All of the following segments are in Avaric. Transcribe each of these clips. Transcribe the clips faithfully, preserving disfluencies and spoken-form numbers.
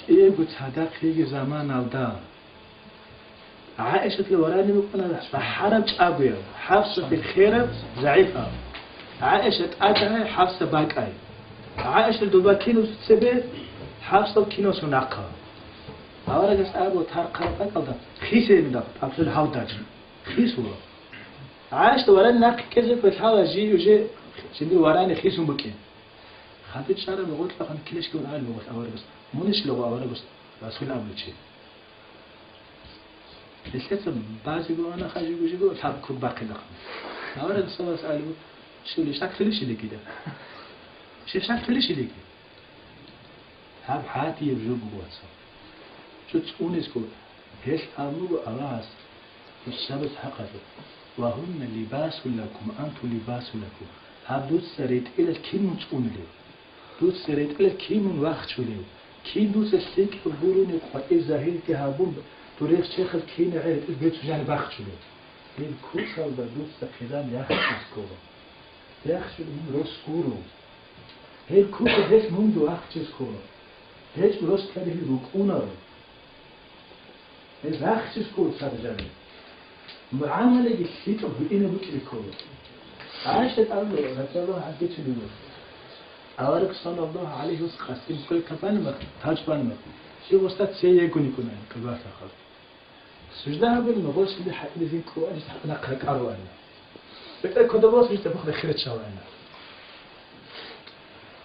Эго цадахъ йиги заманалда ГӀаишатла варани букӀана бахӀараб чӀагояв, ХӀафсатил хераб, загӀипав. ГӀаиша тӀадагьай, ХӀафса бакӀай. ГӀаишал доба кинав цебе, ХӀафсал кинав сунахъа. Аварагас абу тархъараб бакӀалда хисейилда абсул гьавдач. Хисула. ГӀаишда варани нахъе ккезе кколъала жи уже жиндир варани хисун букӀин. Хадур чӀараб гъоркьахъан килищ гьабун абулеб аварагас. Мунищ лъугьа аварагас Расул абулев чи? Нилъеца базего ана хажиго-жиго лъаб кур бахъидахъан. Аварагас абулеб, щулищ лъаккилищ ликида. Щив лъаккилищ лики? Гьаб гьатияб жо буго, вацал. Жо цӀунесго, гьелъ абун буго Аллагьас, дуцаябаз хӀакъалъулъ: «Ва гьунна либасун лакум, ва антум либасун лагьунна». Гьаб дуца ретӀелалъ кин мун цӀунулев? Дуца ретӀелалъ кин мун вахчулев? Кин дуца лъикӀаб гурони къватӀив загьирги гьабун, дур рехс черхалъ кин гӀе ретӀел бецун жаниб бахчулев? Гьеб куцалда дуца хъизан яхчизе ккола. Яхчулев мун рос гуро. Гьеб куца гьелъ мунги вахчизе ккола. ГьечӀо рос ккари гьел рукӀунаро. Гьел рахчизе ккола цадахъ жаниб. МугӀамалаги лъикӀаб гьуинаб букӀине ккола. ГӀайшат абула, радияллагьу гӀангьа, бицунеб буго. Авараг саллаллагьу гӀалайгьи ва саллам къасим кколеб капанаб, таж банаб. Щив гъосда цей йигун йикӀуна, къибла лъахъал. Сужда гьабуни, гъосида хӀакъизин кколарис хӀакъ нахъ ракӀарулаана. БетӀер кодобалас жинца бухъ рехирачалаана.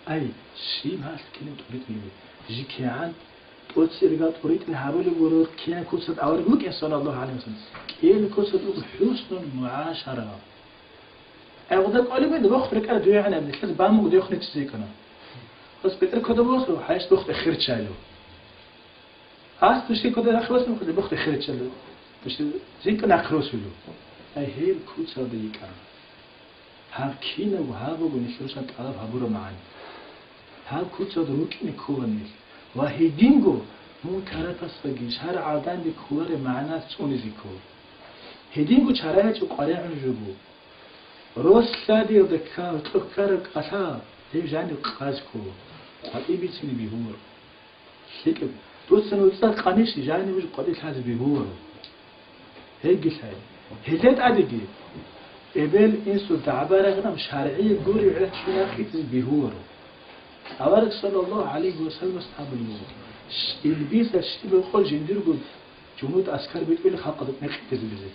Ай, щиб гьалъ кинаб тӀуритӀни буго? Жи кигӀан тӀоцебегал тӀуритӀни гьабулеб гуро, кигӀан куцалда авараг вукӀин, саллаллагьу гӀалайгьи ва саллам. КӀияб куцалда буго хӀуснул мугӀашара. Ай, гъуда кӀолеб буго, бухъ рекӀараб дугӀинаб, нилъеца бан буго дехунечизе ккана. Гъос бетӀер кодобалас гьайс бухъ рехирачайилан. Гьас души кодер рахъалъан хъузе бухъ рехирачӀела. Души зикӀ нахъ росулев. Ай, гьеб куцалда йикӀа. Гьаб кинабго гьабуго нилъеца тӀалаб гьабураб магӀна. Гьаб куцалда рукӀине ккола нилъ. Ва гьединго мун каратасдаги шаргӀалданги кколареб магӀна цӀунизе ккола. Гьединго чараяв чи къваригӀун жуго. Рос лъадиялда ккан, кьухь ккараб кӀалъа гьеб жаниб къазе ккола. КъватӀиб бицине бегьуларо. ЛъикӀаб, дуца нуцӀа къанищ жаниб жо къватӀиб лъазе бегьуларо. Гьебги лъай. Гьелда тӀадеги, эбел-инсул дагӀба рагъинаб шаргӀияб гури гӀелчӀунахъе бегьуларо. Авараг саллаллагьу гӀалайгьи ва салламас абулеб буго: «Ш-, илбиса щибаб къо жиндирго жугьут аскар битӀулел халкъалда мекъитӀизабизе».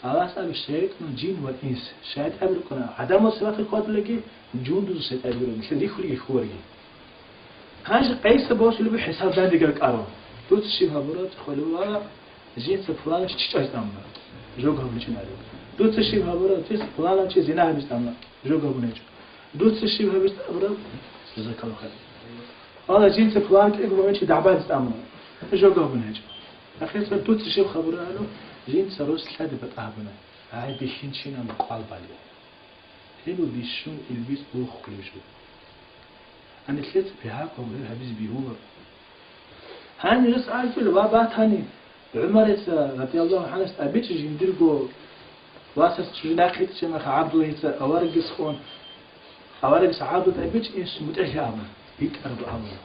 Аллагьас абе: «ШайтӀун жин ва инс». ШайтӀаби рукӀана гӀадамал сабахъе хьвадулаги, жундуз шайтӀаби рукӀана, нилъер рихьулги хьуларги. Гьанже къайса босулеб хӀисаб дандеги ракӀаро. Дуца щиб гьабураб, цӀехолеб вала, жинца пуланав чи чӀвазе тӀамуна, жо гьабуличӀин абе. Дуца щиб гьабураб, жинца пуланав чи зина гьабизе тӀамуна, жо гьабунечӀо. Дуца щиб гьабизе тӀамураб, жазакаллагьу хайран. Вала, жинца пулан кӀиго гьавичи дагӀбазе тӀамуна, жо гьабун гьечӀо. Ахирисеб дуца щиб гьабураб, жинца рос лъади батӀа гьабуна, гӀай бихьинчинан кӀвал балев. Гьеб бищун илбис бухулев жо. Гьанилъеца бигьа кваврер гьабизе бегьуларо. Гьанирас алкӀула ва батани, ГӀумарица, радияллагьу гӀангьу, абичӀо жиндирго васас чӀужу нахъе итӀичӀеб мехалъ ГӀабдуллагьица аварагас къун, аварагас ГӀабдул абичӀо инсу мутӀигӀлъи абун, битӀараб абун.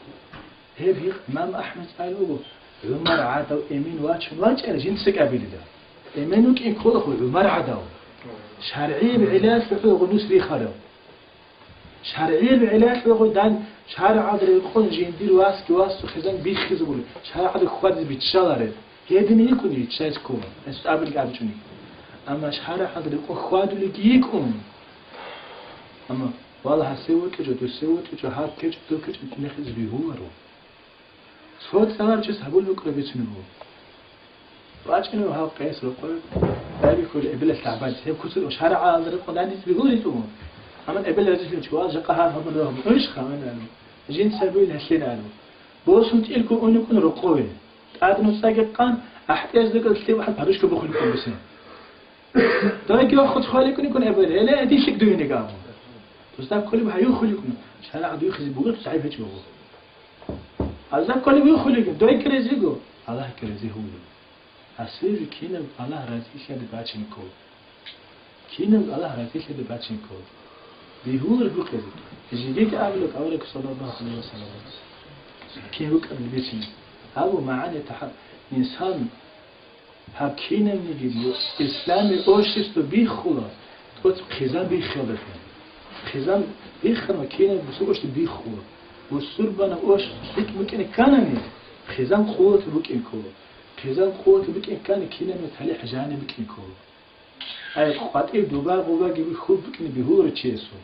Гьеб гьикъ имам АхӀмад цӀалулго, ГӀумар гӀадав эмен вачун вачӀарай жинцаги абилила. Эмен вукӀин кколахъо ГӀумар гӀадав. ШаргӀияб гӀиллаялъ гьев гъунус рихарав. ШаргӀияб гӀиллаялъ гъой дагь шаргӀалда рекъон жиндир васги васу хъизан биххизабули, шаргӀалда хьвадизе биччалареб. Гьедин йикӀун иччайс ккола, гьес абилги абичӀони. Амма шаргӀалда рекъон хьвадулеги йикӀун. Амма вала гьасев вукӀичӀо, досев вукӀичӀо, гьав ккечӀо, дов ккечӀо, нехизе бегьуларо. Цо цӀаларав чияс гьабулеб букӀараб бицунеб буго. БачӀунеб гьав къес рокъове, байбихьулеб эбелалъ дагӀбазе. Гьеб куцалъ шаргӀалда рекъон данде бегьуларо гьечӀо. Амма эбел разилъун чи вала жакъа гьаб гьабун рагьун, унш хъаман ану. Жинца буйин гьелъин ану. Босун тӀилгун унукъун рокъове. ТӀад нуцӀаги къан, ахӀтӀездаги лъеб хӀал подушка бухулеб ккун бисин. Дойги вахъуц хваликӀун йикӀун эбел, гьеле дилъиг дуйинеги абун. Дусда кколеб гьаюхуликӀун, шаргӀалда юхизе бугеб загӀип гьечӀо. Гьазда кколеб юхуликӀун, дойги резиго, Аллагьги рази гьули. Гьасие кинаб Аллагь разилъаде бачинккол. Кинаб Аллагь разилъаде бачинккол. Бегьулар букӀине. Жидеги абула авараг саллаллагьу гӀалайгьи ва саллам. Кин рукӀарал бицин. Гьабу магӀани тахӀа-, инсан гьаб кинабниги исламил общество биххула, тӀоц хъизан биххиялдалъун. Хъизан биххана кинаб бусурбанчи биххула. Бусурбанаб общество лъикӀ букӀине кканани, хъизан къуватаб букӀин ккола. Хъизан къуватаб букӀин ккани кинабниги талихӀ жаниб букӀин ккола. Ай, къватӀив дуба-гъубаги хьул букӀине бегьуларо чиясул.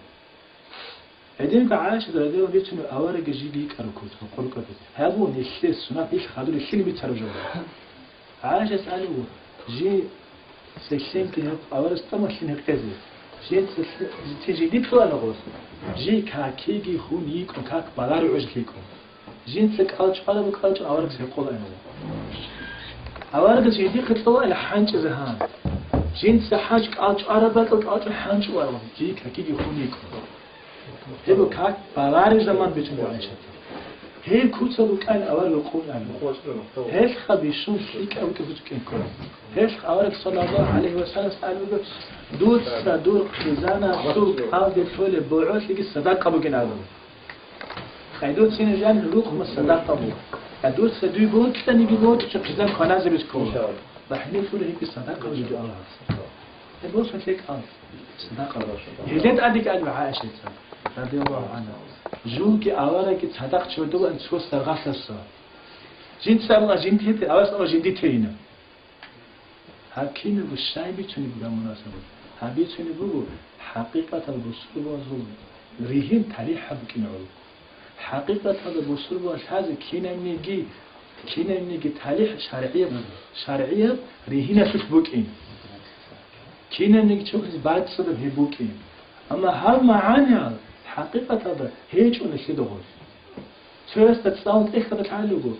Гьединго ГӀайшат радияллагьу гьанха бицунеб аварагас жеги йикӀараб куц, къуркъуркъабизе. Гьабун, нилъер сунат, нилъ хадур, нилъин бицараб жо. ГӀайшас абулеб, жий цешлъинги гьеб аварагас тӀамалъин гьекъезе. Жинца лъи-, жинцин жиги кьола гъос. Жий какиги хун йикӀун, как балари гӀужлъи йикӀун. Жинца кӀал чӀвараб кӀал чӀван аварагас гьекъолаанила. Аварагас жиндихъе кьолаанила хӀанчӀизе гьан. Жинца хӀанчӀ кӀал чӀвараб бакӀал кӀал чӀван хӀанчӀ варун, жий какиги хун йикӀун. Гьеб как балареб заман бицун буго ГӀайшатица. Гьеб куцалъ букӀана авараг рокъов абун. Гьелъха бищун лъикӀав вукӀине ккола. Гьелъ авараг саллаллагьу гӀалайгьи ва саллам абулеб, дуца дур хъизаналъул кӀалде лъолеб бугӀолъиги садакъа бугин абун. Къайдуцин жанир рукъ ма садакъа буго. Я дуца дуй бокьаниги бокьичӀо хъизан кваназе бес ккола. БахӀни лъула гьебги садакъа буго Аллагьас. Гьеб босун лъикӀал садакъа буго. Гьеле тӀадеги абулеб ГӀайшатица, радияллагьу гӀангьа. Жуги аварагги цадахъ чордулаан цо саргъалъаса. Жинца абула жинди гьете, аварагас абула жинди тейина. Гьаб кинабго щай бицунеб буго гьаб мунасабат? Гьаб бицунеб буго, хӀакъикъаталда бусурбабазул ригьин талихӀ гьаб букӀине гӀоло. ХӀакъикъаталда бусурбабаз лъазе кинабниги, кинабниги талихӀ шаргӀияб, шаргӀияб ригьиналъулъ букӀин. Кинабниги чохьизе бацӀцӀадаб гьеб букӀин. Амма гьаб магӀаниял хӀакъикъаталда гьечӀо нилъеда гъоз. Цоясда цӀалун тӀехьалда лъалего,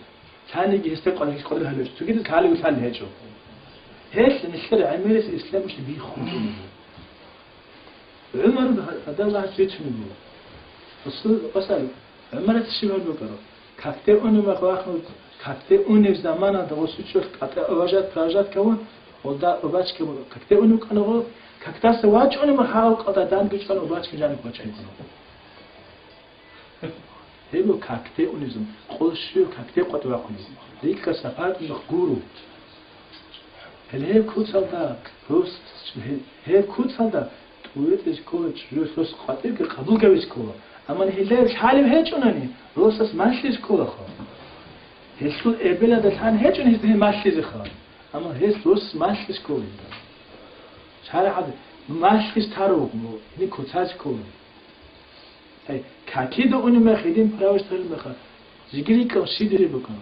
лъалеги гьесда къварилъи къварилъи гьабичӀо, цогидаз лъалего лъалел гьечӀо. Гьелъ нилъер гӀемерис ислам иш биххун буго. ГӀумар радияллагьу гӀангьу бицунеб буго. Расул, васал, ГӀумарас щиб гьабун букӀаро? Какде унеб мехалъ вахун, какде унеб заманалда гъосул чӀухӀ кӀатӀа обожать, провожать кавун, гъолда обачка, какде унев вукӀана гъо, какдаса вачӀунеб мехалъ гьав кӀалда данде чӀван обачка жаниб вачун вукӀана гъо. Гьеб какде унеб заман, къол щуяб какде къватӀив вахъун. Рикьа сапар жах гуро. Гьеле гьеб куцалда рос, гьеб куцалда тӀуветӀизе ккола чӀужуялъ рос къватӀивги къабулги гьабизе ккола. Амма гьелда гьеб лъалеб гьечӀунани, росас малъизе кколаха. Гьелъул эбелалда лъан гьечӀун гьезда гьеб малъизеха. Амма гьелъ рос малъизе ккола. ШаригӀат малъизе тарав, гьениб куцазе ккола. Гьай, какида унеб мехалъ, гьедин правость гьарун мехалъ, жиги рикӀкӀун щиб рибукӀун?